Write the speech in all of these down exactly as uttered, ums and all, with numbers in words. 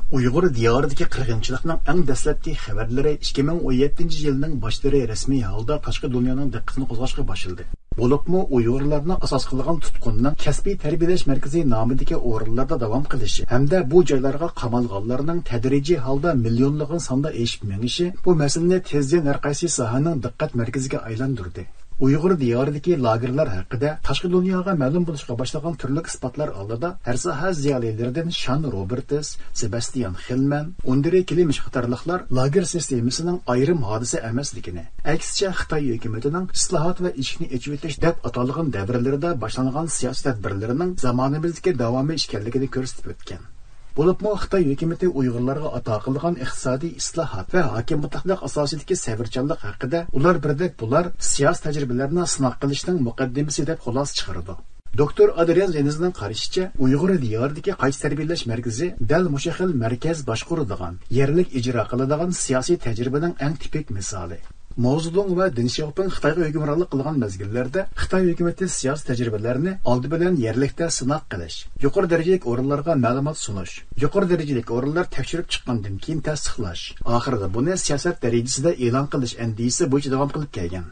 ئۇيغۇر دىيارىدىكى قىرغىنچىلىقنىڭ ئەڭ دەسلەپكى خەۋەرلىرى ئىككى مىڭ ئون يەتتىنچى يىلنىڭ باشلىرى رەسمىي ھالدا تاشقى دۇنيانىڭ دىققىتىنى قوزغاشقا باشلىدى. بولۇپمۇ ئۇيغۇرلارنى ئاساس قىلغان تۇتقۇننىڭ كەسپىي تەربىيەلەش مەركىزى نامىدىكى ئورۇنلاردا داۋام قىلىشى ھەمدە بۇ جايلارغا قامالغانلارنىڭ تەدرىجىي ھالدا مىليونلىغان ساندا ئېشىپ مېڭىشى بۇ مەسىلىنى تېزدىن ھەر قايسى ساھەنىڭ دىققەت مەركىزىگە ئايلاندۇردى. ئۇيغۇر دىيارىدىكى لاگېرلار ھەققىدە تاشقى دۇنياغا مەلۇم بولۇشقا باشلىغان تۈرلۈك ئىسپاتلار ئالدىدا ھەر ساھە زىيالىيلىرىدىن شان روبېرتس، سېباستىيان خېلمەن، ئوندرې كلىمىش قاتارلىقلار لاگېر سىستېمىسىنىڭ ئايرىم ھادىسە ئەمەسلىكىنى، ئەكسىچە خىتاي ھۆكۈمىتىنىڭ ئىسلاھات ۋە ئىشىكنى ئېچىۋېتىش دەپ ئاتالغان دەۋرلىرىدە باشلانغان سىياسىي تەدبىرلىرىنىڭ زامانىمىزدىكى داۋامى ئىكەنلىكىنى كۆرسىتىپ ئۆتكەن. بولۇپمۇ خىتاي ھۆكۈمىتى ئۇيغۇرلارغا ئاتا قىلغان ئىقتىسادىي ئىسلاھات ۋە ھاكىممۇتلەق ئاساسىدىكى سەۋرچانلىق ھەققىدە ئۇلار بىردەك بۇلار سىياسىي تەجرىبىلەرنى سىناق قىلىشنىڭ مۇقەددىمىسى دەپ خۇلاسە چىقىرىدۇ. دوكتور ئادرىيان زېنزنىڭ قارىشىچە، ئۇيغۇر دىيارىدىكى قايتا تەربىيەلەش مەركىزى دەل مۇشۇ خىل مەركەز باشقۇرىدىغان، يەرلىك ئىجرا قىلىدىغان سىياسىي تەجرىبىنىڭ ئەڭ تىپىك مىسالى. ماۋزېدۇڭ ۋە دېڭ شياۋپىڭ خىتايغا ھۆكۈمرانلىق قىلغان مەزگىللەردە خىتاي ھۆكۈمىتى سىياسىي تەجرىبىلەرنى ئالدى بىلەن يەرلىكتە سىناق قىلىش، يۇقىرى دەرىجىلىك ئورۇنلارغا مەلۇمات سۇنۇش، يۇقىرى دەرىجىلىك ئورۇنلار تەكشۈرۈپ چىققاندىن كېيىن تەستىقلاش، ئاخىرىدا بۇنى سىياسەت دەرىجىسىدە ئېلان قىلىش ئەندىزىسى بويىچە داۋام قىلىپ كەلگەن.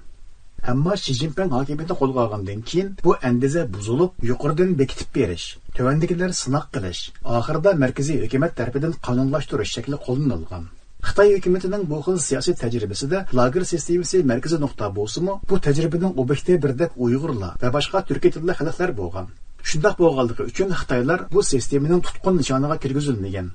ئەمما شى جىنپىڭ ھاكىمىيىتىنى قولغا ئالغاندىن كېيىن، بۇ ئەندىزە بۇزۇلۇپ، يۇقىرىدىن بېكىتىپ بېرىش، تۆۋەندىكىلەر سىناق قىلىش، ئاخىرىدا مەركىزىي ھۆكۈمەت تەرىپىدىن قانۇنلاشتۇرۇش شەكلى قوللىنىلغان. خىتاي ھۆكۈمىتىنىڭ بۇ خىل سىياسىي تەجرىبىسىدە لاگېر سىستېمىسى مەركىزىي نۇقتا بولسىمۇ، بۇ تەجرىبىنىڭ ئوبيېكتى بىردەك ئۇيغۇرلار ۋە باشقا تۈركىي تىللىق خەلقلەر بولغان. شۇنداق بولغانلىقى ئۈچۈن خىتايلار بۇ سىستېمىنىڭ تۇتقۇن نىشانىغا كىرگۈزۈلمىگەن.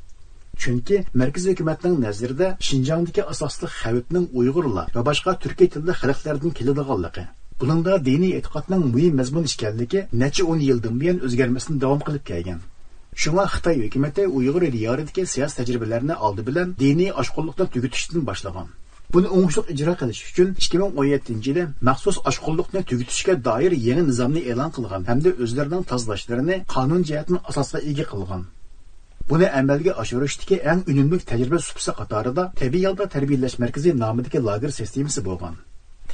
چۈنكى مەركىزىي ھۆكۈمەتنىڭ نەزىرىدە شىنجاڭدىكى ئاساسلىق خەۋپنىڭ ئۇيغۇرلار ۋە باشقا تۈركىي تىللىق خەلقلەردىن كېلىدىغانلىقى، بۇنىڭدا دىنىي ئېتىقادنىڭ مۇھىم مەزمۇن ئىكەنلىكى نەچچە ئون يىلدىن بۇيان ئۆزگەرمەستىن داۋام قىلىپ كەلگەن. شۇڭا خىتاي ھۆكۈمىتى ئۇيغۇر دىيارىدىكى سىياسىي تەجرىبىلەرنى ئالدى بىلەن دىنىي ئاشقۇنلۇقنى تۈگىتىشتىن باشلىغان. بۇنى ئوڭۇشلۇق ئىجرا قىلىش ئۈچۈن ئىككى مىڭ ئون يەتتىنچى يىلى مەخسۇس ئاشقۇنلۇقنى تۈگىتىشكە دائىر يېڭى نىزامنى ئېلان قىلغان ھەمدە ئۆزلىرىنىڭ تازىلاشلىرىنى قانۇن جەھەتتىن ئاساسقا ئىگە قىلغان. بۇنى ئەمەلگە ئاشۇرۇشتىكى ئەڭ ئۈنۈملۈك تەجرىبە سۇپىسى قاتارىدا تەبىئىي ھالدا تەربىيەلەش مەركىزى نامىدىكى لاگېر سىستېمىسى بولغان.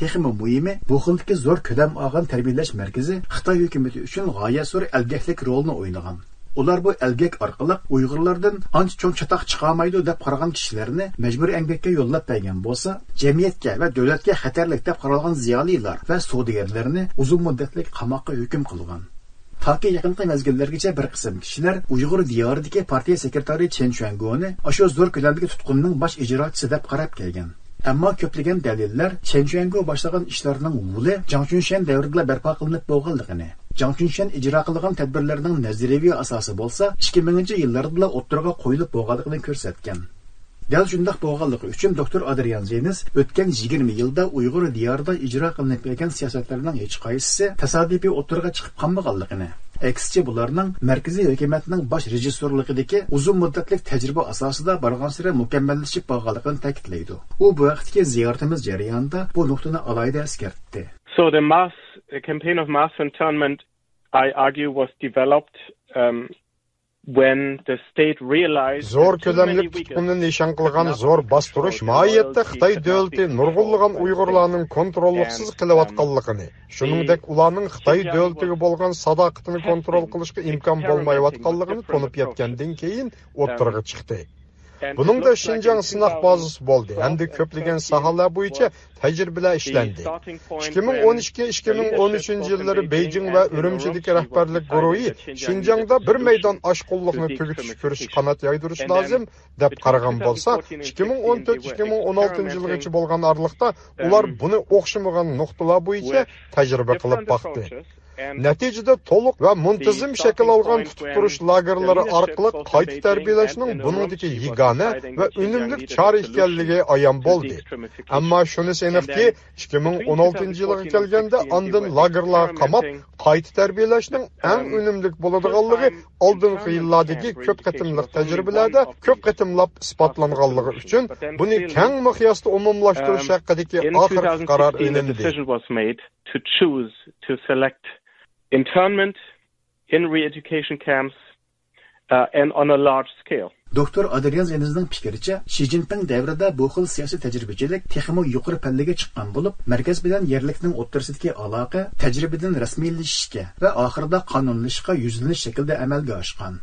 تېخىمۇ مۇھىمى، بۇ خىلدىكى زور كۆلەم ئالغان تەربىيەلەش مەركىزى خىتاي ھۆكۈمىتى ئۈچۈن غايەت زور ئەلگەكلىك رولىنى ئوينىغان. ئۇلار بۇ ئەلگەك ئارقىلىق ئۇيغۇرلاردىن ئانچە چوڭ چاتاق چىقالمايدۇ دەپ قارىغان كىشىلەرنى مەجبۇرىي ئەمگەككە يوللاپ بەرگەن بولسا، جەمئىيەتكە ۋە دۆلەتكە خەتەرلىك دەپ قارالغان زىيالىيلار ۋە سودىگەرلەرنى ئۇزۇن مۇددەتلىك قاماققا ھۆكۈم قىلغان. تاكى يېقىنقى مەزگىللەرگىچە بىر قىسىم كىشىلەر ئۇيغۇر دىيارىدىكى پارتىيە سېكرېتارى چېن چۈەنگونى ئاشۇ زور كۆلەمدىكى تۇتقۇننىڭ باش ئىجراچىسى دەپ قاراپ كەلگەن. ئەمما كۆپلىگەن دەلىللەر چېن چۈەنگو باشلىغان ئىشلارنىڭ ھۇلى جاڭ چۈنشەن دەۋرىدىلا بەرپا قىلىنىپ بولغانلىقىنى، جاڭ چۈنشەن ئىجرا قىلغان تەدبىرلەرنىڭ نەزەرىيەۋى ئاساسى بولسا ئىككى مىڭىنچى يىللاردىلا ئوتتۇرىغا قويۇلۇپ بولغانلىقىنى كۆرسەتكەن. دەل شۇنداق بولغانلىقى ئۈچۈن دوكتور ئادرىيان زېنس ئۆتكەن يىگىرمە يىلدا ئۇيغۇر دىيارىدا ئىجرا قىلىنىپ كەلگەن سىياسەتلەرنىڭ ھېچقايسىسى تاسادىپىي ئوتتۇرىغا چىقىپ قالمىغانلىقىنى، ئەكسىچە بۇلارنىڭ مەركىزىي ھۆكۈمەتنىڭ باش رېژىسسورلۇقىدىكى ئۇزۇن مۇددەتلىك تەجرىبە ئاساسىدا بارغانسېرى مۇكەممەللىشىپ بارغانلىقىنى تەكىتلەيدۇ. ئۇ بۇ ھەقتىكى زىيارىتىمىز جەريانىدا بۇ نۇقتىنى ئالاھىدە ئەسكەرتتى. So the mass, the campaign of mass internment, I argue, was developed, um, when the state realized زور كۆلەملىك تۇتقۇننى نىشان قىلغان زور باستۇرۇش ماھىيەتتە خىتاي دۆلىتى نۇرغۇنلىغان ئۇيغۇرلارنىڭ كونتروللۇقسىز قېلىۋاتقانلىقىنى، شۇنىڭدەك ئۇلارنىڭ خىتاي دۆلىتىگە بولغان ساداقىتىنى كونترول قىلىشقا ئىمكان بولمايۋاتقانلىقىنى تونۇپ يەتكەندىن كېيىن ئوتتۇرىغا چىقتى. بۇنىڭدا شىنجاڭ سىناق بازىسى بولدى ھەمدە كۆپلىگەن ساھەلەر بويىچە تەجرىبىلەر ئىشلەندى. ئىككى مىڭ ئون ئىككى، ئىككى مىڭ ئون ئۈچىنچى يىللىرى بېيجىڭ ۋە ئۈرۈمچىدىكى رەھبەرلىك گۇرۇھى شىنجاڭدا بىر مەيدان ئاشقۇنلۇقنى تۈگىتىش كۈرىشى قانات يايدۇرۇشى لازىم دەپ قارىغان بولسا، ئىككى مىڭ ئون تۆت، ئىككى مىڭ ئون ئالتىنچى يىلغىچە بولغان ئارىلىقتا ئۇلار بۇنى ئوخشىمىغان نۇقتىلار بويىچە تەجرىبە قىلىپ باقتى. نەتىجىدە تولۇق ۋە مۇنتىزىم شەكىل ئالغان تۇتۇپ تۇرۇش لاگېرلىرى ئارقىلىق قايتا تەربىيەلەشنىڭ بۇنىڭدىكى يېگانە ۋە ئۈنۈملۈك چارە ئىكەنلىكى ئايان بولدى. ئەمما شۇنىسى ئېنىقكى، ئىككى مىڭ ئون ئالتىنچى يىلغا كەلگەندە ئاندىن لاگېرلارغا قاماپ قايتا تەربىيەلەشنىڭ ئەڭ ئۈنۈملۈك بولىدىغانلىقى ئالدىنقى يىللاردىكى كۆپ قېتىملىق تەجرىبىلەردە كۆپ قېتىملاپ ئىسپاتلانغانلىقى ئۈچۈن بۇنى كەڭ مىقياستا ئومۇملاشتۇرۇش ھەققىدىكى ئاخىرقى قارار ئېلىندى. To choose to select internment in re-education camps, uh, and on a large scale. دوكتور ئادرىيان زېنزنىڭ پىكرىچە، شى جىنپىڭ دەۋرىدە بۇ خىل سىياسىي تەجرىبىچىلىك تېخىمۇ يۇقىرى پەللىگە چىققان بولۇپ، مەركەز بىلەن يەرلىكنىڭ ئوتتۇرىسىدىكى ئالاقە تەجرىبىدىن رەسمىيلىشىشكە ۋە ئاخىرىدا قانۇنلىشىشقا يۈزلىنىش شەكلىدە ئەمەلگە ئاشقان.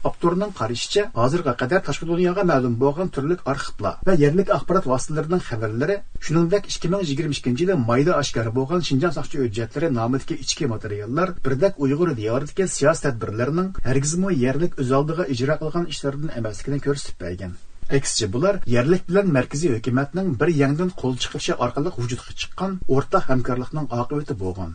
ئاپتورنىڭ قارىشىچە، ھازىرغا قەدەر تاشقى دۇنياغا مەلۇم بولغان تۈرلۈك ئارخىپلار ۋە يەرلىك ئاخبارات ۋاسىتىلىرىنىڭ خەۋەرلىرى، شۇنىڭدەك ئىككى مىڭ يىگىرمە ئىككىنچى يىلى مايدا ئاشكارا بولغان شىنجاڭ ساقچى ھۆججەتلىرى نامىدىكى ئىچكى ماتېرىياللار بىردەك ئۇيغۇر دىيارىدىكى سىياسىي تەدبىرلەرنىڭ ھەرگىزمۇ يەرلىك ئۆز ئالدىغا ئىجرا قىلغان ئىشلاردىن ئەمەسلىكىنى كۆرسىتىپ بەرگەن. ئەكسىچە، بۇلار يەرلىك بىلەن مەركىزىي ھۆكۈمەتنىڭ بىر يەڭدىن قول چىقىرىشى ئارقىلىق ۋۇجۇدقا چىققان ئورتاق ھەمكارلىقنىڭ ئاقىۋىتى بولغان.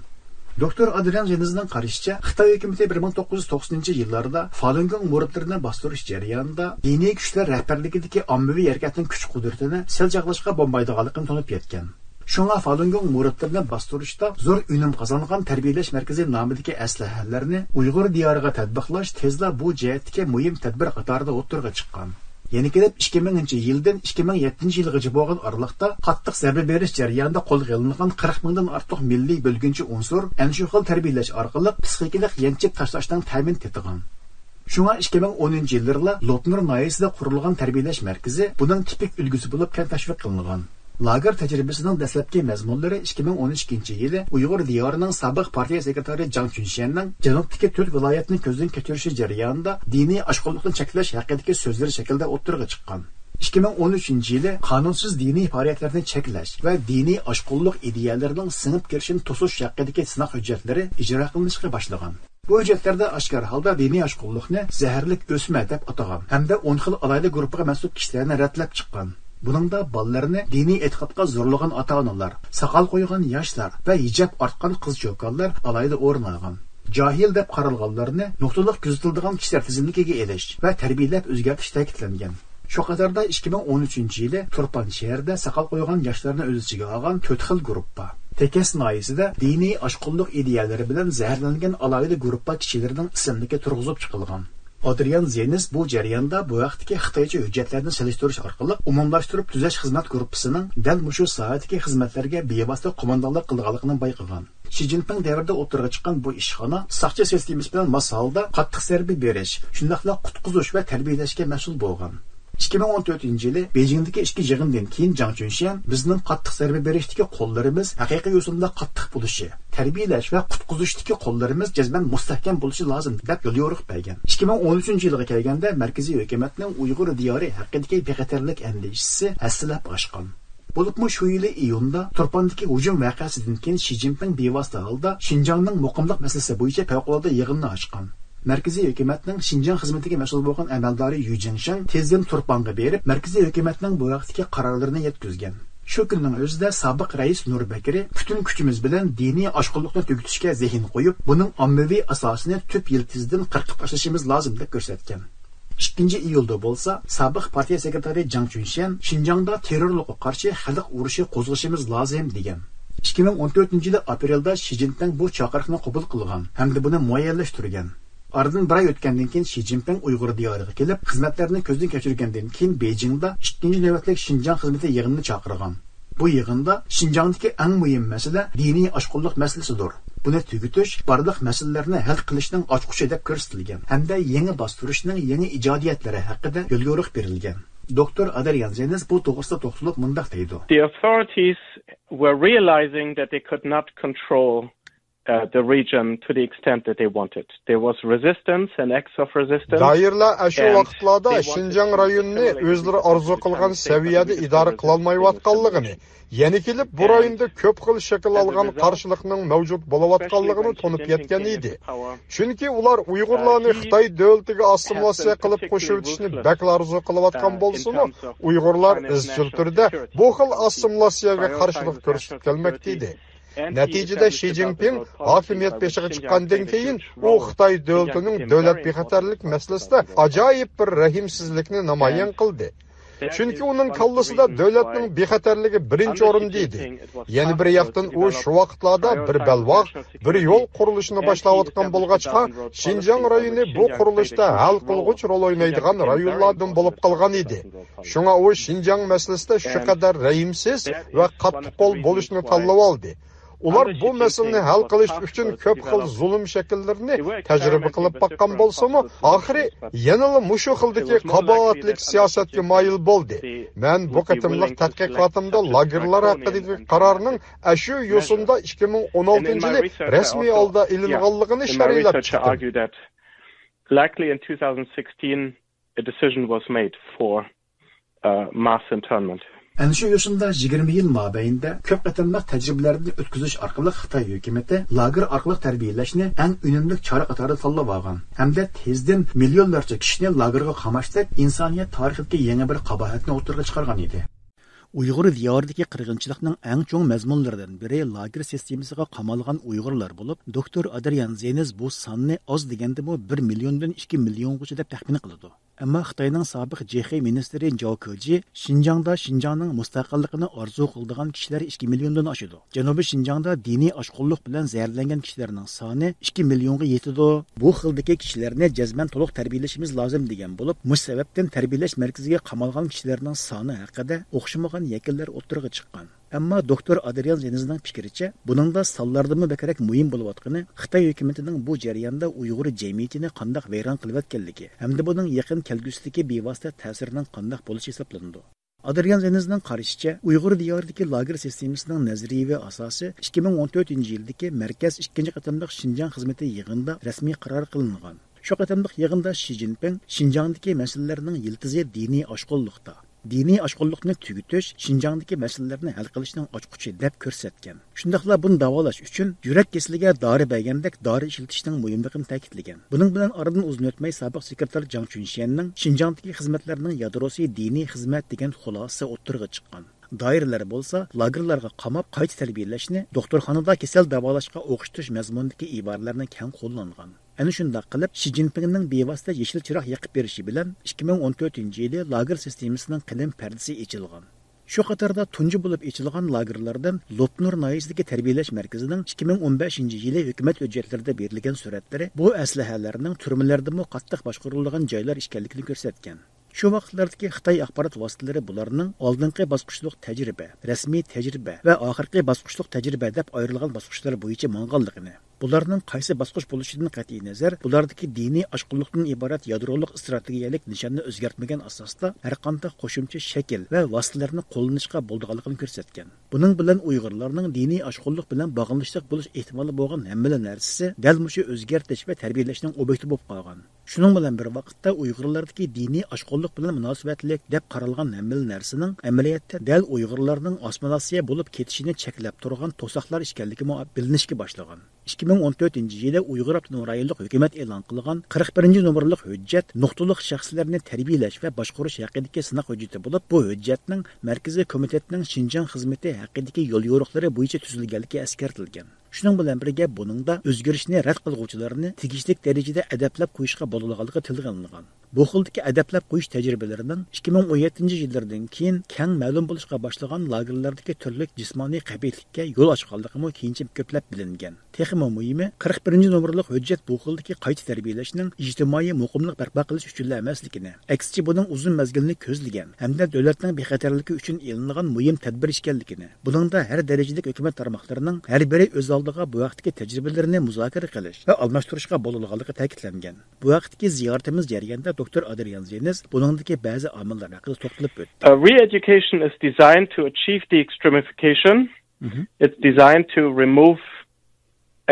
دوكتور ئادرىيان جېنىزنىڭ قارىشىچە، خىتاي ھۆكۈمىتى بىر مىڭ توققۇز يۈز توقسىنىنچى يىللاردا فالۇنگوڭ مۇرىتلىرىنى باستۇرۇش جەريانىدا دىنىي كۈچلەر رەھبەرلىكىدىكى ئاممىۋى ھەرىكەتنىڭ كۈچ-قۇدرىتىنى سەل چاغلاشقا بولمايدىغانلىقىنى تونۇپ يەتكەن. شۇڭا فالۇنگوڭ مۇرىتلىرىنى باستۇرۇشتا زور ئۈنۈم قازانغان تەربىيەلەش مەركىزى نامىدىكى ئەسلىھەلەرنى ئۇيغۇر دىيارىغا تەتبىقلاش تېزلا بۇ جەھەتتىكى مۇھىم تەدبىر قاتارىدا ئوتتۇرىغا چىققان. يەنە كېلىپ ئىككى مىڭىنچى يىلدىن ئىككى مىڭ يەتتىنچى يىلغىچە بولغان ئارىلىقتا قاتتىق زەربە بېرىش جەريانىدا قولغا ئېلىنغان قىرىق مىڭدىن ئارتۇق مىللىي بۆلگۈنچى ئۇنسۇر ئەنە شۇ خىل تەربىيەلەش ئارقىلىق پسىخىكىلىق يەنچۈك تاشلاشنىڭ تەمىنى تېتىغان. شۇڭا ئىككى مىڭ ئونىنچى يىللىرىلا لوپنۇر ناھىيەسىدە قۇرۇلغان تەربىيەلەش مەركىزى بۇنىڭ تىپىك ئۈلگىسى بولۇپ كەڭ تەشۋىق قىلىنغان. لاگېر تەجرىبىسىنىڭ دەسلەپكى مەزمۇنلىرى ئىككى مىڭ ئون ئىككىنچى يىلى ئۇيغۇر دىيارىنىڭ سابىق پارتىيە سېكرېتارى جاڭ چۈنشيەننىڭ جەنۇبتىكى تۆت ۋىلايەتنى كۆزدىن كەچۈرۈشى جەريانىدا دىنىي ئاشقۇنلۇقنى چەكلەش ھەققىدىكى سۆزلىرى شەكلىدە ئوتتۇرىغا چىققان. ئىككى مىڭ ئون ئۈچىنچى يىلى قانۇنسىز دىنىي پائالىيەتلەرنى چەكلەش ۋە دىنىي ئاشقۇنلۇق ئىدىيەلىرىنىڭ سىڭىپ كىرىشىنى توسۇش ھەققىدىكى سىناق ھۆججەتلىرى ئىجرا قىلىنىشقا باشلىغان. بۇ ھۆججەتلەردە ئاشكارا ھالدا دىنىي ئاشقۇنلۇقنى زەھەرلىك ئۆسمە دەپ ئاتىغان ھەمدە ئون خىل ئالاھىدە گۇرۇپپىغا مەنسۇپ كىشىلەرنى رەتلەپ چىققان. بۇنىڭدا بالىلىرىنى دىنىي ئېتىقادقا زورلىغان ئاتا-ئانىلار، ساقال قويغان ياشلار ۋە ھىجاب ئارتقان قىز-چوكانلار ئالاھىدە ئورۇن ئالغان. جاھىل دەپ قارالغانلارنى نۇقتىلىق كۆزىتىلىدىغان كىشىلەر تىزىملىكىگە ئېلىش ۋە تەربىيەلەپ ئۆزگەرتىش تەكىتلەنگەن. شۇ قاتاردا ئىككى مىڭ ئون ئۈچىنچى يىلى تۇرپان شەھىرىدە ساقال قويغان ياشلارنى ئۆز ئىچىگە ئالغان تۆت خىل گۇرۇپپا، تېكەس ناھىيەسىدە دىنىي ئاشقۇنلۇق ئىدىيەلىرى بىلەن زەھەرلەنگەن ئالاھىدە گۇرۇپپا كىشىلىرىنىڭ ئىسىملىكى تۇرغۇزۇپ چىقىلغان. ئادرىيان زېنس بۇ جەرياندا بۇ ھەقتىكى خىتايچە ھۆججەتلەرنى سېلىشتۇرۇش ئارقىلىق ئومۇملاشتۇرۇپ تۈزەش خىزمەت گۇرۇپپىسىنىڭ دەل مۇشۇ ساھەدىكى خىزمەتلەرگە بىۋاسىتە قوماندانلىق قىلىدىغانلىقىنى بايقىغان. شى جىنپىڭ دەۋرىدە ئوتتۇرىغا چىققان بۇ ئىشخانا ساقچى سىستېمىسى بىلەن ماس ھالدا قاتتىق زەربە بېرىش، شۇنداقلا قۇتقۇزۇش ۋە تەربىيەلەشكە مەسئۇل بولغان. ئىككى مىڭ ئون تۆتىنچى يىلى بېيجىڭدىكى ئىككى يىغىندىن كېيىن جاڭ چۈنشيەن بىزنىڭ قاتتىق زەربە بېرىشتىكى قوللىرىمىز ھەقىقىي يوسۇندا قاتتىق بولۇشى، تەربىيەلەش ۋە قۇتقۇزۇشتىكى قوللىرىمىز جەزمەن مۇستەھكەم بولۇشى لازىم دەپ يوليورۇق بەرگەن. ئىككى مىڭ ئون ئۈچىنچى يىلغا كەلگەندە مەركىزىي ھۆكۈمەتنىڭ ئۇيغۇر دىيارى ھەققىدىكى بىخەتەرلىك ئەندىشىسى ھەسسىلەپ ئاشقان. بولۇپمۇ شۇ يىلى ئىيۇندا تۇرپاندىكى ھۇجۇم ۋەقەسىدىن كېيىن شى جىنپىڭ بىۋاسىتە ھالدا شىنجاڭنىڭ مۇقىملىق مەسىلىسى بويىچە پەۋقۇلئاددە يىغىننى ئاچقان. مەركىزىي ھۆكۈمەتنىڭ شىنجاڭ خىزمىتىگە مەسئۇل بولغان ئەمەلدارى يۈ جىڭشېڭ تېزدىن تۇرپانغا بېرىپ، مەركىزىي ھۆكۈمەتنىڭ بۇ ھەقتىكى قارارلىرىنى يەتكۈزگەن. شۇ كۈننىڭ ئۆزىدە سابىق رەئىس نۇر بەكرى پۈتۈن كۈچىمىز بىلەن دىنىي ئاشقۇنلۇقنى تۈگىتىشكە زېھىن قويۇپ، بۇنىڭ ئاممىۋى ئاساسىنى تۈپ يىلتىزىدىن قىرقىپ تاشلىشىمىز لازىم دەپ كۆرسەتكەن. ئىككىنچى ئىيۇلدا بولسا سابىق پارتىيە سېكرېتارى جاڭ چۈنشيەن شىنجاڭدا تېررورلۇققا قارشى خەلق ئۇرۇشى قوزغىشىمىز لازىم دېگەن. ئىككى مىڭ ئون تۆتىنچى يىلى ئاپرېلدا شى جىنپىڭ بۇ چاقىرىقنى قوبۇل قىلغان ھەمدە بۇنى مۇئەييەنلەشتۈرگەن. ئارىدىن بىر ئاي ئۆتكەندىن كېيىن شى جىنپىڭ ئۇيغۇر دىيارىغا كېلىپ، خىزمەتلەرنى كۆزدىن كەچۈرگەندىن كېيىن بېيجىڭدا ئىككىنچى نۆۋەتلىك شىنجاڭ خىزمىتى يىغىنىنى چاقىرغان. بۇ يىغىندا شىنجاڭدىكى ئەڭ مۇھىم مەسىلە دىنىي ئاشقۇنلۇق مەسىلىسىدۇر. بۇنى تۈگىتىش بارلىق مەسىلىلەرنى ھەل قىلىشنىڭ ئاچقۇچى دەپ كۆرسىتىلگەن ھەمدە يېڭى باستۇرۇشنىڭ يېڭى ئىجادىيەتلىرى ھەققىدە يوليورۇق بېرىلگەن. دوكتور ئادرىيان زېنس بۇ توغرىسىدا توختىلىپ مۇنداق دەيدۇ. The authorities were realizing that they could not control uh, the region to the extent that they wanted. There was resistance and acts of resistance. دائىرىلەر ئاشۇ ۋاقىتلاردا شىنجاڭ رايونىنى ئۆزلىرى ئارزۇ قىلغان سەۋىيەدە ئىدارە قىلالمايۋاتقانلىقىنى، يەنە كېلىپ بۇ رايوندا كۆپ خىل شەكىل ئالغان قارشىلىقنىڭ مەۋجۇت بولۇۋاتقانلىقىنى تونۇپ يەتكەن ئىدى. چۈنكى ئۇلار ئۇيغۇرلارنى خىتاي دۆلىتىگە ئاسسىمىلياتسىيە قىلىپ قوشۇۋېتىشنى بەكلا ئارزۇ قىلىۋاتقان بولسىمۇ، ئۇيغۇرلار ئىزچىل تۈردە بۇ خىل ئاسسىمىلياتسىيەگە قارشىلىق كۆرسىتىپ كەلمەكتە ئىدى. نەتىجىدە شى جىنپىڭ ھاكىمىيەت بېشىغا چىققاندىن كېيىن، ئۇ خىتاي دۆلىتىنىڭ دۆلەت بىخەتەرلىك مەسىلىسىدە ئاجايىپ بىر رەھىمسىزلىكنى نامايان قىلدى. چۈنكى ئۇنىڭ كاللىسىدا دۆلەتنىڭ بىخەتەرلىكى بىرىنچى ئورۇندا ئىدى. يەنە بىر ياقتىن ئۇ شۇ ۋاقىتلاردا بىر بەلباغ، بىر يول قۇرۇلۇشىنى باشلاۋاتقان بولغاچقا، شىنجاڭ رايونى بۇ قۇرۇلۇشتا ھەل قىلغۇچ رول ئوينايدىغان رايونلاردىن بولۇپ قالغان ئىدى. شۇڭا ئۇ شىنجاڭ مەسىلىسىدە شۇ قەدەر رەھىمسىز ۋە قاتتىققول بولۇشنى تاللىۋالدى. ئۇلار بۇ مەسىلىنى ھەل قىلىش ئۈچۈن كۆپ خىل زۇلۇم شەكىللىرىنى تەجرىبە قىلىپ باققان بولسىمۇ، ئاخىرى يەنىلا مۇشۇ خىلدىكى قاباھەتلىك سىياسەتكە مايىل بولدى. مەن بۇ قېتىملىق تەتقىقاتىمدا لاگېرلار ھەققىدىكى قارارنىڭ ئاشۇ يوسۇندا ئىككى مىڭ ئون ئالتىنچى يىلى رەسمىي ھالدا ئېلىنغانلىقىنى شەرھلەپ چىقتىم. Likely in two thousand sixteen, a decision was made for uh, mass internment. ئەنە شۇ يوسۇندا يىگىرمە يىل مابەينىدە كۆپ قېتىملىق تەجرىبىلەردىن ئۆتكۈزۈش ئارقىلىق خىتاي ھۆكۈمىتى لاگېر ئارقىلىق تەربىيەلەشنى ئەڭ ئۈنۈملۈك چارە قاتارىدا تاللاپ ئالغان ھەمدە تېزدىن مىليونلارچە كىشىنى لاگېرغا قاماشتۇرۇپ، ئىنسانىيەت تارىخىدىكى يېڭى بىر قاباھەتنى ئوتتۇرىغا چىقارغان ئىدى. ئۇيغۇر دىيارىدىكى قىرغىنچىلىقنىڭ ئەڭ چوڭ مەزمۇنلىرىدىن بىرى لاگېر سىستېمىسىغا قامالغان ئۇيغۇرلار بولۇپ، دوكتور ئادرىيان زېنز بۇ ساننى ئاز دېگەندىمۇ بىر مىليوندىن ئىككى مىليونغىچە دەپ تەخمىن قىلىدۇ. ئەمما خىتاينىڭ سابىق جېخې مىنىستىرى جاۋ كېجى شىنجاڭدا شىنجاڭنىڭ مۇستەقىللىقىنى ئارزۇ قىلىدىغان كىشىلەر ئىككى مىليوندىن ئاشىدۇ. جەنۇبىي شىنجاڭدا دىنىي ئاشقۇنلۇق بىلەن زەھەرلەنگەن كىشىلەرنىڭ سانى ئىككى مىليونغا يېتىدۇ. بۇ خىلدىكى كىشىلەرنى جەزمەن تولۇق تەربىيەلىشىمىز لازىم دېگەن بولۇپ، مۇشۇ سەۋەبتىن تەربىيەلەش مەركىزىگە قامالغان كىشىلەرنىڭ سانى ھەققىدە ئوخشىمىغان يەكۈنلەر ئوتتۇرىغا چىققان. ئەمما دوكتور ئادرىيان زېنزنىڭ پىكرىچە، بۇنىڭدا سانلاردىنمۇ بەكرەك مۇھىم بولۇۋاتقىنى خىتاي ھۆكۈمىتىنىڭ بۇ جەرياندا ئۇيغۇر جەمئىيىتىنى قانداق ۋەيران قىلىۋەتكەنلىكى ھەمدە بۇنىڭ يېقىن كەلگۈسىدىكى بىۋاسىتە تەسىرىنىڭ قانداق بولۇشى ھېسابلىنىدۇ. ئادرىيان زېنزنىڭ قارىشىچە، ئۇيغۇر دىيارىدىكى لاگېر سىستېمىسىنىڭ نەزەرىيىۋى ئاساسى ئىككى مىڭ ئون تۆتىنچى يىلدىكى مەركەز ئىككىنچى قېتىملىق شىنجاڭ خىزمىتى يىغىنىدا رەسمىي قارار قىلىنغان. شۇ قېتىملىق يىغىندا شى جىنپىڭ شىنجاڭدىكى مەسىلىلەرنىڭ يىلتىزى دىنىي ئاشقۇنلۇقتا، دىنىي ئاشقۇنلۇقنى تۈگىتىش شىنجاڭدىكى مەسىلىلەرنى ھەل قىلىشنىڭ ئاچقۇچى دەپ كۆرسەتكەن. شۇنداقلا بۇنى داۋالاش ئۈچۈن يۈرەك كېسىلىگە دارى بەرگەندەك دارى ئىشلىتىشنىڭ مۇھىملىقىنى تەكىتلىگەن. بۇنىڭ بىلەن ئارىدىن ئۇزۇن ئۆتمەي سابىق سېكرېتار جاڭ چۈنشيەننىڭ شىنجاڭدىكى خىزمەتلەرنىڭ يادروسى دىنىي خىزمەت دېگەن خۇلاسە ئوتتۇرىغا چىققان. دائىرىلەر بولسا لاگېرلارغا قاماپ قايتا تەربىيەلەشنى، دوختۇرخانىدا كېسەل داۋالاشقا ئوخشىتىش مەزمۇنىدىكى ئىبارىلەرنى كەڭ قوللانغان. ئەنە شۇنداق قىلىپ، شى جىنپىڭنىڭ بىۋاسىتە يېشىل چىراغ يېقىپ بېرىشى بىلەن ئىككى مىڭ ئون تۆتىنچى يىلى لاگېر سىستېمىسىنىڭ قېلىن پەردىسى ئېچىلغان. شۇ قاتاردا تۇنجى بولۇپ ئېچىلغان لاگېرلاردىن لوپنۇر ناھىيەسىدىكى تەربىيەلەش مەركىزىنىڭ ئىككى مىڭ ئون بەشىنچى يىلى ھۆكۈمەت ھۆججەتلىرىدە بېرىلگەن سۈرەتلىرى بۇ ئەسلىھەلەرنىڭ تۈرمىلەردىمۇ قاتتىق باشقۇرۇلىدىغان جايلار ئىكەنلىكىنى كۆرسەتكەن. شۇ ۋاقىتلاردىكى خىتاي ئاخبارات ۋاسىتىلىرى بۇلارنىڭ ئالدىنقى باسقۇچلۇق تەجرىبە، رەسمىي تەجرىبە ۋە ئاخىرقى باسقۇچلۇق تەجرىبە دەپ ئايرىلغان باسقۇچلار بويىچە ماڭغانلىقىنى، بۇلارنىڭ قايسى باسقۇچ بولۇشىدىن قەتئىينەزەر، بۇلاردىكى دىنىي ئاشقۇنلۇقتىن ئىبارەت يادرولۇق ئىستراتېگىيەلىك نىشاننى ئۆزگەرتمىگەن ئاساستا، ھەرقانداق قوشۇمچە شەكىل ۋە ۋاسىتىلەرنى قوللىنىشقا بولىدىغانلىقىنى كۆرسەتكەن. بۇنىڭ بىلەن ئۇيغۇرلارنىڭ دىنىي ئاشقۇنلۇق بىلەن باغلىنىشلىق بولۇش ئېھتىمالى بولغان ھەممىلا نەرسىسى دەل مۇشۇ ئۆزگەرتىش ۋە تەربىيەلەشنىڭ ئوبيېكتى بولۇپ قالغان. شۇنىڭ بىلەن بىر ۋاقىتتا، ئۇيغۇرلاردىكى دىنىي ئاشقۇنلۇق بىلەن مۇناسىۋەتلىك دەپ قارالغان ھەممىلا نەرسىنىڭ ئەمەلىيەتتە دەل ئۇيغۇرلارنىڭ ئاسسىمىلياتسىيە بولۇپ كېتىشىنى چەكلەپ تۇرغان توساقلار ئىكەنلىكىمۇ بىلىنىشكە باشلىغان. ئىككى مىڭ ئون تۆتىنچى يىلى ئۇيغۇر ئاپتونوم رايونلۇق ھۆكۈمەت ئېلان قىلغان قىرىق بىرىنچى نومۇرلۇق ھۆججەت نۇقتىلىق شەخسلەرنى تەربىيەلەش ۋە باشقۇرۇش ھەققىدىكى سىناق ھۆججىتى بولۇپ، بۇ ھۆججەتنىڭ مەركىزىي كومىتېتنىڭ شىنجاڭ خىزمىتى ھەققىدىكى يوليورۇقلىرى بويىچە تۈزۈلگەنلىكى ئەسكەرتىلگەن. شۇنىڭ بىلەن بىرگە، بۇنىڭدا ئۆزگىرىشنى رەت قىلغۇچىلارنى تېگىشلىك دەرىجىدە ئەدەپلەپ قويۇشقا بولىدىغانلىقى تىلغا ئېلىنغان. بۇ خىلدىكى ئەدەپلەپ قويۇش تەجرىبىلىرىنىڭ ئىككى مىڭ ئون يەتتىنچى يىللىرىدىن كېيىن كەڭ مەلۇم بولۇشقا باشلىغان لاگېرلاردىكى تۈرلۈك جىسمانىي قەبىھلىككە يول ئاچقانلىقىمۇ كېيىنچە كۆپلەپ بىلىنگەن. تېخىمۇ مۇھىمى، قىرىق بىرىنچى نومۇرلۇق ھۆججەت بۇ خىلدىكى قايتا تەربىيەلەشنىڭ ئىجتىمائىي مۇقىملىق بەرپا قىلىش ئۈچۈنلا ئەمەسلىكىنى، ئەكسىچە، بۇنىڭ ئۇزۇن مەزگىلنى كۆزلىگەن ھەمدە دۆلەتنىڭ بىخەتەرلىكى ئۈچۈن ئېلىنغان مۇھىم تەدبىر ئىكەنلىكىنى، بۇنىڭدا ھەر دەرىجىلىك ھۆكۈمەت تارماقلىرىنىڭ ھەر بىرى ئۆز ئالدىغا بۇ ھەقتىكى تەجرىبىلىرىنى مۇزاكىرە قىلىش ۋە ئالماشتۇرۇشقا بولىدىغانلىقى تەكىتلەنگەن. بۇ ھەقتىكى زىيارىتىمىز جەريانىدا دوكتور ئادرىيان زېنز بۇنىڭدىكى بەزى ئامىللار ھەققىدە توختىلىپ ئۆتتى. Uh, re-education is designed to achieve de-extremification. It's designed to remove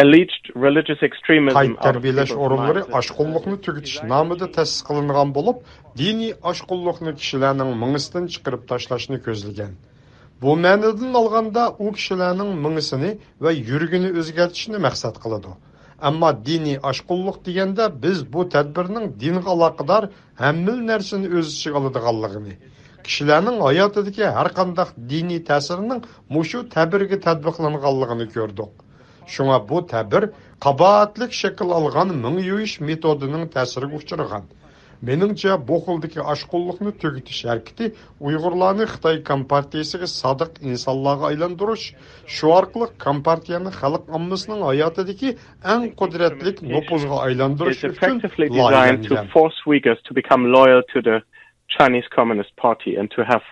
alleged religious extremism قايتا out of تەربىيەلەش people's ئورۇنلىرى minds. ئاشقۇنلۇقنى تۈگىتىش نامىدا تەسىس قىلىنغان بولۇپ، دىنىي ئاشقۇنلۇقنى كىشىلەرنىڭ مېڭىسىدىن چىقىرىپ تاشلاشنى كۆزلىگەن. بۇ مەنىدىن ئالغاندا، ئۇ كىشىلەرنىڭ مېڭىسىنى ۋە يۈرىكىنى ئۆزگەرتىشنى مەقسەت قىلىدۇ. ئەمما دىنىي ئاشقۇنلۇق دېگەندە، بىز بۇ تەدبىرنىڭ دىنغا ئالاقىدار ھەممىلا نەرسىنى ئۆز ئىچىگە ئالىدىغانلىقىنى، كىشىلەرنىڭ ھاياتىدىكى ھەرقانداق دىنىي تەسىرنىڭ مۇشۇ تەبىرگە تەتبىقلانغانلىقىنى كۆردۇق. شۇڭا بۇ تەبىر قاباھەتلىك شەكىل ئالغان مېڭە يۇيۇش مېتودىنىڭ تەسىرىگە ئۇچرىغان. مېنىڭچە، بۇ خىلدىكى ئاشقۇنلۇقنى تۈگىتىش ھەرىكىتى ئۇيغۇرلارنى خىتاي كومپارتىيىسىگە سادىق ئىنسانلارغا ئايلاندۇرۇش، شۇ ئارقىلىق كومپارتىيەنى خەلق ئاممىسىنىڭ ھاياتىدىكى ئەڭ قۇدرەتلىك نوپۇزغا ئايلاندۇرۇش Is ئۈچۈن effectively designed to لايىھەلەنگەن. Force Uyghurs to become loyal to the Chinese Communist Party and to have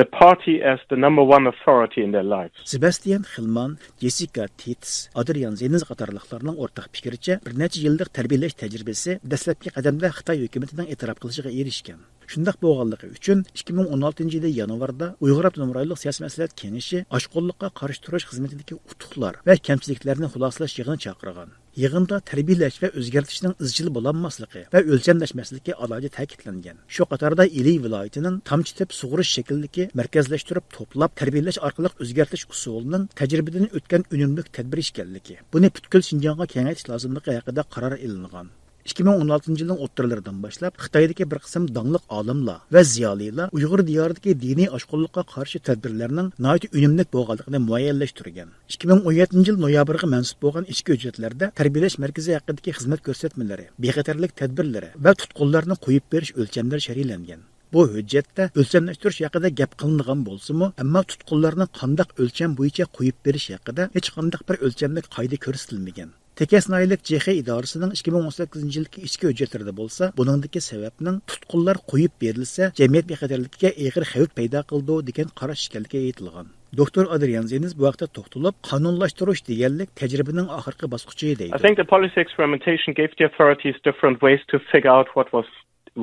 the party as the number one authority in their lives. سېباستىيان خىلمان، جېسسىكا تېتس، ئادرىيان زېنز قاتارلىقلارنىڭ ئورتاق پىكرىچە، بىر نەچچە يىللىق تەربىيەلەش تەجرىبىسى دەسلەپكى قەدەمدە خىتاي ھۆكۈمىتىنىڭ ئېتىراپ قىلىشىغا ئېرىشكەن. شۇنداق بولغانلىقى ئۈچۈن، ئىككى مىڭ ئون ئالتىنچى يىلى يانۋاردا ئۇيغۇر ئاپتونوم رايونلۇق سىياسىي مەسلىھەت كېڭىشى ئاشقۇنلۇققا قارشى تۇرۇش خىزمىتىدىكى ئۇتۇقلار ۋە كەمچىلىكلەرنى خۇلاسىلەش يىغىنى چاقىرغان. يىغىندا تەربىيەلەش ۋە ئۆزگەرتىشنىڭ ئىزچىل بولالماسلىقى ۋە ئۆلچەملەشمەسلىكى ئالاھىدە تەكىتلەنگەن. شۇ قاتاردا ئىلى ۋىلايىتىنىڭ تامچە تېپىپ سۇغىرىش شەكلىدىكى مەركەزلەشتۈرۈپ توپلاپ تەربىيەلەش ئارقىلىق ئۆزگەرتىش ئۇسۇلىنىڭ تەجرىبىدىن ئۆتكەن ئۈنۈملۈك تەدبىر ئىكەنلىكى، بۇنى پۈتكۈل شىنجاڭغا كېڭەيتىش لازىملىقى ھەققىدە قارار ئېلىنغان. ئىككى مىڭ ئون ئالتىنچى يىلنىڭ ئوتتۇرىلىرىدىن باشلاپ خىتايدىكى بىر قىسىم داڭلىق ئالىملار ۋە زىيالىيلار ئۇيغۇر دىيارىدىكى دىنىي ئاشقۇنلۇققا قارشى تەدبىرلەرنىڭ ناھايىتى ئۈنۈملۈك بولغانلىقىنى مۇئەييەنلەشتۈرگەن. ئىككى مىڭ ئون يەتتىنچى يىل نويابىرغا مەنسۇپ بولغان ئىچكى ھۆججەتلەردە تەربىيەلەش مەركىزى ھەققىدىكى خىزمەت كۆرسەتمىلىرى، بىخەتەرلىك تەدبىرلىرى ۋە تۇتقۇنلارنى قويۇپ بېرىش ئۆلچەملىرى شەرھلەنگەن. بۇ ھۆججەتتە ئۆلچەملەشتۈرۈش ھەققىدە گەپ قىلىنغان بولسىمۇ، ئەمما تۇتقۇنلارنى قانداق ئۆلچەم بويىچە قويۇپ بېرىش ھەققىدە ھېچقانداق بىر ئۆلچەملىك قائىدە كۆرسىتىلمىگەن. تېكەس ناھىيەلىك جېخې ئىدارىسىنىڭ ئىككى مىڭ ئون سەككىزىنچى يىلقى ئىچكى ھۆججەتلىرىدە بولسا، بۇنىڭدىكى سەۋەبنىڭ تۇتقۇنلار قويۇپ بېرىلسە، جەمئىيەت بىخەتەرلىكىگە ئېغىر خەۋپ پەيدا قىلىدۇ، دېگەن قاراش ئىكەنلىكى ئېيتىلغان. دوكتور ئادرىيان زېنز بۇ ھەقتە توختىلىپ، قانۇنلاشتۇرۇش دېگەنلىك تەجرىبىنىڭ ئاخىرقى باسقۇچى، دەيدۇ. I think the policy experimentation gave the authorities different ways to figure out what was,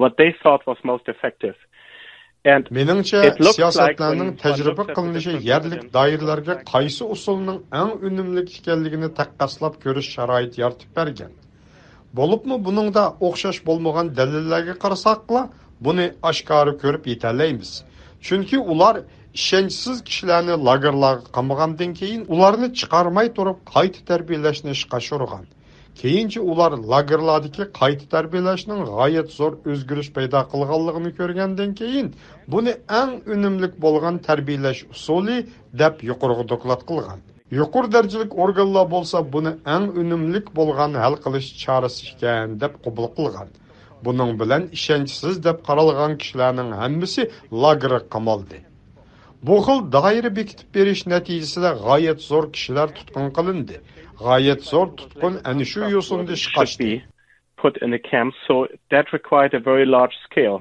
what they thought was most effective. And مېنىڭچە، it looks like سىياسەتلەرنىڭ when one تەجرىبە looks at the قىلىنىشى different يەرلىك precedents دائىرىلەرگە قايسى ئۇسۇلنىڭ ئەڭ ئۈنۈملۈك ئىكەنلىكىنى تەققاسلاپ كۆرۈش شارائىتى يارىتىپ بەرگەن. بولۇپمۇ بۇنىڭدا ئوخشاش بولمىغان دەلىللەرگە قارىساقلا، بۇنى ئاشكارا كۆرۈپ يېتەلەيمىز. چۈنكى ئۇلار ئىشەنچسىز كىشىلەرنى لاگېرلارغا قامىغاندىن كېيىن، ئۇلارنى چىقارماي تۇرۇپ قايتا تەربىيەلەشنى ئىشقا ئاشۇرغان. كېيىنچە ئۇلار لاگېرلاردىكى قايتا تەربىيەلەشنىڭ غايەت زور ئۆزگىرىش پەيدا قىلغانلىقىنى كۆرگەندىن كېيىن، بۇنى ئەڭ ئۈنۈملۈك بولغان تەربىيەلەش ئۇسۇلى دەپ يۇقىرىغا دوكلات قىلغان. يۇقىرى دەرىجىلىك ئورگانلار بولسا بۇنى ئەڭ ئۈنۈملۈك بولغان ھەل قىلىش چارىسى ئىكەن دەپ قوبۇل قىلغان. بۇنىڭ بىلەن ئىشەنچسىز دەپ قارالغان كىشىلەرنىڭ ھەممىسى لاگېرغا قامالدى. بۇ خىل دائىرە بېكىتىپ بېرىش نەتىجىسىدە غايەت زور كىشىلەر تۇتقۇن قىلىندى. غايەت زور تۇتقۇن ئەنە شۇ يوسۇندا ئىشقا ئاشتى. Put in the camps, so that required a very large scale.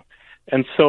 And so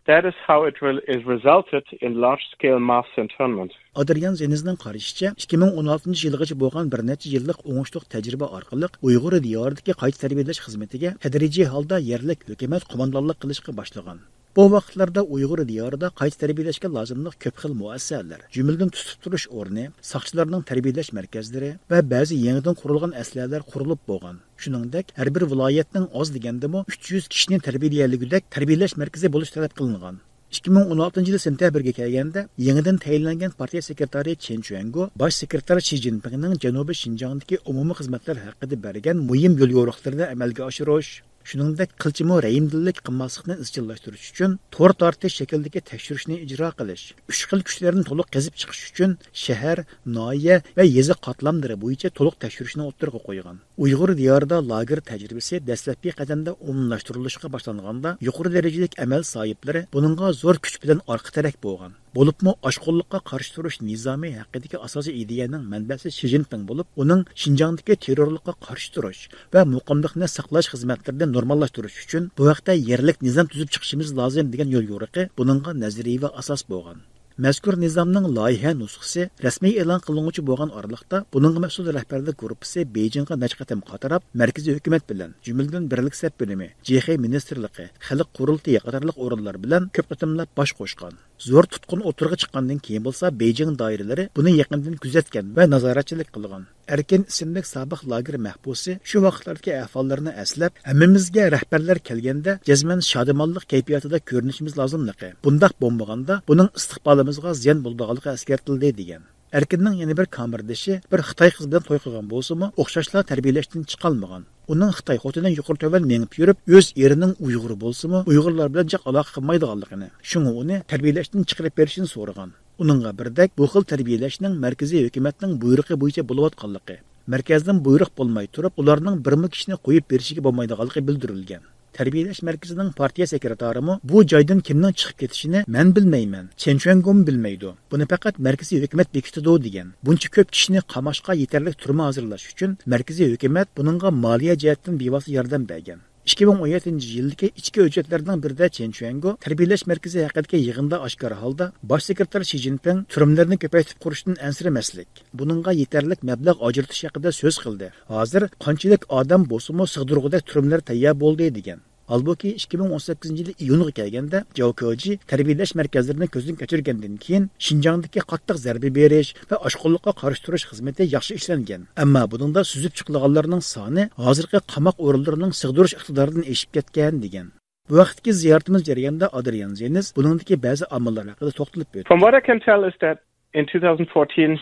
that is how it, re- it resulted in large scale mass internment. ئادرىيان زېنزنىڭ قارىشىچە، ئىككى مىڭ ئون ئالتىنچى يىلغىچە بولغان بىر نەچچە يىللىق ئوڭۇشلۇق تەجرىبە ئارقىلىق ئۇيغۇر دىيارىدىكى قايتا تەربىيەلەش خىزمىتىگە تەدرىجىي ھالدا يەرلىك ھۆكۈمەت قوماندانلىق قىلىشقا باشلىغان. بۇ ۋاقىتلاردا ئۇيغۇر دىيارىدا قايتا تەربىيەلەشكە لازىملىق كۆپ خىل مۇئەسسەلەر، جۈملىدىن تۇتۇپ تۇرۇش ئورنى، ساقچىلارنىڭ تەربىيەلەش مەركەزلىرى ۋە بەزى يېڭىدىن قۇرۇلغان ئەسلىھەلەر قۇرۇلۇپ بولغان. شۇنىڭدەك، ھەر بىر ۋىلايەتنىڭ ئاز دېگەندىمۇ ئۈچ يۈز كىشىنى تەربىيەلىيەلىگۈدەك تەربىيەلەش مەركىزى بولۇشى تەلەپ قىلىنغان. ئىككى مىڭ ئون ئالتىنچى يىلى سېنتەبىرگە كەلگەندە، يېڭىدىن تەيىنلەنگەن پارتىيە سېكرېتارى چېن چۈەنگو باش سېكرېتار شى جىنپىڭنىڭ جەنۇبىي شىنجاڭدىكى ئومۇمىي خىزمەتلەر ھەققىدە بەرگەن مۇھىم يوليورۇقلىرىنى ئەمەلگە ئاشۇرۇش، شۇنىڭدەك قىلچىمۇ رەھىمدىللىك قىلماسلىقنى ئىزچىللاشتۇرۇش ئۈچۈن تور تارتىش شەكلىدىكى تەكشۈرۈشنى ئىجرا قىلىش، ئۈچ خىل كۈچلەرنى تولۇق قېزىپ چىقىش ئۈچۈن شەھەر، ناھىيە ۋە يېزا قاتلاملىرى بويىچە تولۇق تەكشۈرۈشنى ئوتتۇرىغا قويغان. ئۇيغۇر دىيارىدا لاگېر تەجرىبىسى دەسلەپكى قەدەمدە ئومۇملاشتۇرۇلۇشقا باشلانغاندا، يۇقىرى دەرىجىلىك ئەمەل ساھىبلىرى بۇنىڭغا زور كۈچ بىلەن ئارقا تىرەك بولغان. بولۇپمۇ ئاشقۇنلۇققا قارشى تۇرۇش نىزامى ھەققىدىكى ئاساسىي ئىدىيەنىڭ مەنبەسى شى جىنپىڭ بولۇپ، ئۇنىڭ شىنجاڭدىكى تېررورلۇققا قارشى تۇرۇش ۋە مۇقىملىقنى ساقلاش خىزمەتلىرىنى نورماللاشتۇرۇش ئۈچۈن بۇ ھەقتە يەرلىك نىزام تۈزۈپ چىقىشىمىز لازىم دېگەن يوليورۇقى بۇنىڭغا نەزەرىيىۋە ئاساس بولغان. مەزكۇر نىزامنىڭ لايىھە نۇسخىسى رەسمىي ئېلان قىلىنغۇچە بولغان ئارىلىقتا، بۇنىڭغا مەسئۇل رەھبەرلەر گۇرۇپپىسى بېيجىڭغا نەچچە قېتىم قاتراپ، مەركىزىي ھۆكۈمەت بىلەن، جۈملىدىن بىرلىك سەپ بۆلۈمى، جېخې مىنىستىرلىقى، خەلق قۇرۇلتىيى قاتارلىق ئورۇنلار بىلەن كۆپ قېتىملاپ باش قوشقان. زور تۇتقۇن ئوتتۇرىغا چىققاندىن كېيىن بولسا، بېيجىڭ دائىرىلىرى بۇنى يېقىندىن كۆزەتكەن ۋە نازارەتچىلىك قىلغان. ئەركىن ئىسىملىك سابىق لاگېر مەھبۇسى شۇ ۋاقىتلاردىكى ئەھۋاللىرىنى ئەسلەپ، ھەممىمىزگە رەھبەرلەر كەلگەندە جەزمەن شادىمانلىق كەيپىياتىدا كۆرۈنۈشىمىز لازىملىقى، بۇنداق بولمىغاندا بۇنىڭ ئىستىقبالىمىزغا زىيان بولىدىغانلىقى ئەسكەرتىلدى، دېگەن. ئەركىننىڭ يەنە بىر كامېردىشى بىر خىتاي قىز بىلەن توي قىلغان بولسىمۇ، ئوخشاشلا تەربىيەلەشتىن چىقالمىغان. ئۇنىڭ خىتاي خوتۇنى يۇقىرى تۆۋەن مېڭىپ يۈرۈپ، ئۆز ئېرىنىڭ ئۇيغۇر بولسىمۇ، ئۇيغۇرلار بىلەن جىق ئالاقە قىلمايدىغانلىقىنى، شۇڭا ئۇنى تەربىيەلەشتىن چىقىرىپ بېرىشنى سورىغان. ئۇنىڭغا بىردەك بۇ خىل تەربىيەلەشنىڭ مەركىزىي ھۆكۈمەتنىڭ بۇيرۇقى بويىچە بولۇۋاتقانلىقى، مەركەزدىن بۇيرۇق بولماي تۇرۇپ، ئۇلارنىڭ بىرمۇ كىشىنى قويۇپ بېرىشىگە بولمايدىغانلىقى بىلدۈرۈلگەن. تەربىيەلەش مەركىزىنىڭ پارتىيە سېكرېتارىمۇ بۇ جايدىن كىمنىڭ چىقىپ كېتىشىنى مەن بىلمەيمەن، چېن چۈەنگومۇ بىلمەيدۇ. بۇنى پەقەت مەركىزىي ھۆكۈمەت بېكىتىدۇ، دېگەن. بۇنچە كۆپ كىشىنى قاماشقا يېتەرلىك تۈرمە ھازىرلاش ئۈچۈن مەركىزىي ھۆكۈمەت بۇنىڭغا مالىيە جەھەتتىن بىۋاسىتە ياردەم بەرگەن. ئىككى مىڭ ئون يەتتىنچى يىلدىكى ئىچكى ھۆججەتلەرنىڭ بىرىدە چېن چۈەنگو تەربىيەلەش مەركىزى ھەققىدىكى يىغىندا ئاشكارا ھالدا باش سېكرېتار شى جىنپىڭ تۈرمىلەرنى كۆپەيتىپ قۇرۇشتىن ئەنسىرىمەسلىك، بۇنىڭغا يېتەرلىك مەبلەغ ئاجرىتىش ھەققىدە سۆز قىلدى. ھازىر قانچىلىك ئادەم بولسىمۇ سىغدۇرغۇدەك تۈرمىلەر تەييار بولدى، دېگەن. ھالبۇكى، ئىككى مىڭ ئون سەككىزىنچى يىلى ئىيۇنغا كەلگەندە، جاۋ كېجى تەربىيەلەش مەركەزلىرىنى كۆزدىن كەچۈرگەندىن كېيىن، شىنجاڭدىكى قاتتىق زەربە بېرىش ۋە ئاشقۇنلۇققا قارشى تۇرۇش خىزمىتى ياخشى ئىشلەنگەن. ئەمما بۇنىڭدا سۈزۈپ چىقىلغانلارنىڭ سانى ھازىرقى قاماق ئورۇنلىرىنىڭ سىغدۇرۇش ئىقتىدارىدىن ئېشىپ كەتكەن، دېگەن. بۇ ھەقتىكى زىيارىتىمىز جەريانىدا ئادرىيان زېنز بۇنىڭدىكى بەزى ئامىللار ھەققىدە توختىلىپ ئۆتتى. From what I can tell is that in two thousand fourteen,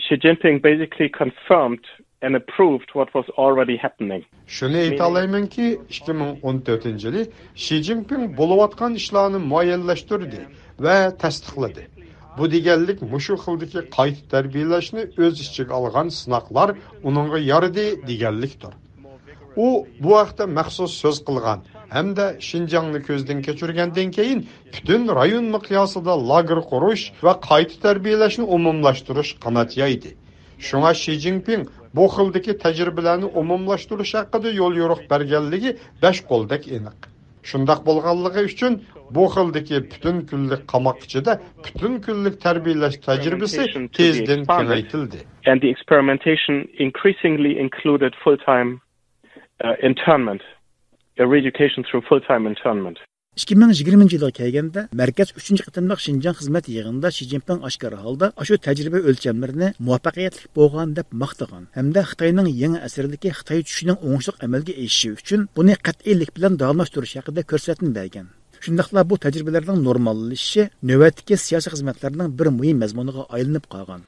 Xi Jinping basically confirmed and approved what was already happening. شۇنى ئېيتالايمەنكى، ئىككى مىڭ ئون تۆتىنچى يىلى شى جىنپىڭ بولۇۋاتقان ئىشلارنى مۇئەييەنلەشتۈردى ۋە تەستىقلىدى. بۇ دېگەنلىك، مۇشۇ خىلدىكى قايتا تەربىيەلەشنى ئۆز ئىچىگە ئالغان سىناقلار ئۇنىڭغا يارىدى دېگەنلىكتۇر. ئۇ بۇ ھەقتە مەخسۇس سۆز قىلغان ھەمدە شىنجاڭنى كۆزدىن كەچۈرگەندىن كېيىن، پۈتۈن رايون مىقياسىدا لاگېر قۇرۇش ۋە قايتا تەربىيەلەشنى ئومۇملاشتۇرۇش قانات يايدى. شۇڭا شى جىنپىڭ بۇ خىلدىكى تەجرىبىلەرنى ئومۇملاشتۇرۇش ھەققىدە يوليورۇق بەرگەنلىكى بەش قولدەك ئېنىق. شۇنداق بولغانلىقى ئۈچۈن، بۇ خىلدىكى پۈتۈن كۈنلۈك قاماق ئىچىدە پۈتۈن كۈنلۈك تەربىيەلەش تەجرىبىسى تېزدىن كېڭەيتىلدى. And the experimentation increasingly included full-time uh, internment, uh, re-education through full-time internment. ئىككى مىڭ يىگىرمىنچى يىلغا كەلگەندە، مەركەز ئۈچىنچى قېتىملىق شىنجاڭ خىزمەت يىغىنىدا شى جىنپىڭ ئاشكارا ھالدا ئاشۇ تەجرىبە ئۆلچەملىرىنى مۇۋەپپەقىيەتلىك بولغان دەپ ماختىغان ھەمدە خىتاينىڭ يېڭى ئەسىردىكى خىتاي چۈشىنىڭ ئوڭۇشلۇق ئەمەلگە ئېشىشى ئۈچۈن بۇنى قەتئىيلىك بىلەن داۋاملاشتۇرۇش ھەققىدە كۆرسەتمە بەرگەن. شۇنداقلا بۇ تەجرىبىلەرنىڭ نورماللىشىشى نۆۋەتتىكى سىياسىي خىزمەتلەرنىڭ بىر مۇھىم مەزمۇنىغا ئايلىنىپ قالغان.